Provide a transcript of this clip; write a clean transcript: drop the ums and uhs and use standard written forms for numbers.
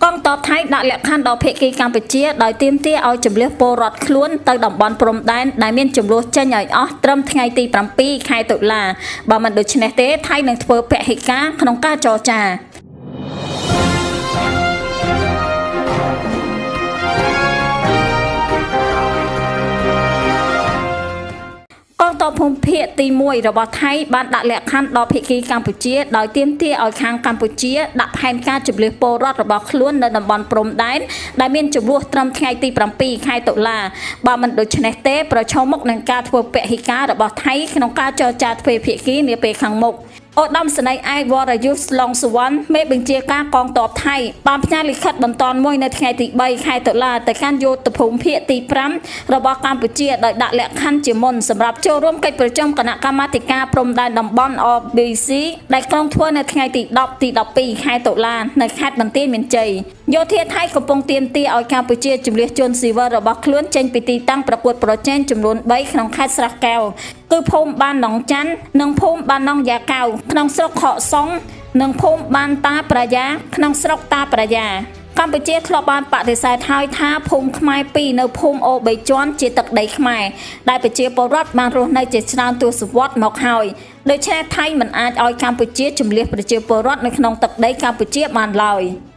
កងទ័ពថៃដាក់លក្ខខណ្ឌដល់ភាគីកម្ពុជាដោយទាមទារឲ្យជម្លៀសពលរដ្ឋខ្លួនទៅតំបន់ព្រំដែនដែលមានជម្លោះចេញឲ្យអស់ត្រឹមថ្ងៃទី7ខែតុលាបើមិនដូច្នេះទេថៃនឹងធ្វើពហិការក្នុងការចរចា កងទ័ពភូមិភាគទី1របស់ថៃបានដាក់លក្ខខណ្ឌដល់ភាគីកម្ពុជាដោយទាមទារឲ្យខាងកម្ពុជាដាក់ផែនការជម្លៀសពលរដ្ឋរបស់ខ្លួននៅតំបន់ព្រំដែនដែលមានជម្លោះត្រឹមថ្ងៃទី7ខែតុលាបើមិនដូច្នេះទេប្រឈមមុខនឹងការធ្វើពហិការរបស់ថៃក្នុងការចរចាទ្វេភាគីនាពេលខាងមុខឧត្តមសេនីយ៍ឯកវរយុទ្ធឡុងសុវណ្ណមេបញ្ជាការកងទ័ពថៃបានផ្ញើលិខិតបន្ទាន់មួយនៅថ្ងៃទី3ខែតុលាទៅកាន់យោធភូមិភាគទី5របស់កម្ពុជាដោយដាក់លក្ខខណ្ឌជាមុនសម្រាប់ចូលរួមកិច្ចប្រជុំគណៈកម្មាធិការព្រំដែនតំបន់ RBC ដែលក្រុងធ្វើនៅថ្ងៃទី10ទី12ខែតុលានៅខេត្តបន្ទាយមានជ័យយោធាថៃកំពុងទាមទារឲ្យកម្ពុជាជម្លៀសជនស៊ីវិលរបស់ខ្លួនចេញពីទីតាំងប្រកួតប្រជែងចំនួន3ក្នុងខេត្តស្រះកែវគឺភូមិបានណងច័ន្ទនិងភូមិបានណងយ៉ាកៅក្នុងស្រុកខកសុងនិងភូមិបានតាប្រាយាក្នុងស្រុកតាប្រាយាកម្ពុជាធ្លាប់បានបដិសេធហើយថាភូមិខ្មែរពីរនៅភូមិអូបីជាន់ជាទឹកដីខ្មែរដែលប្រជាពលរដ្ឋបានរស់នៅជាច្រើនទសវត្សរ៍មកហើយដូច្នេះថៃមិនអាចឲ្យកម្ពុជាជម្លៀសប្រជាពលរដ្ឋនៅក្នុងទឹកដីកម្ពុជាបានឡើយ។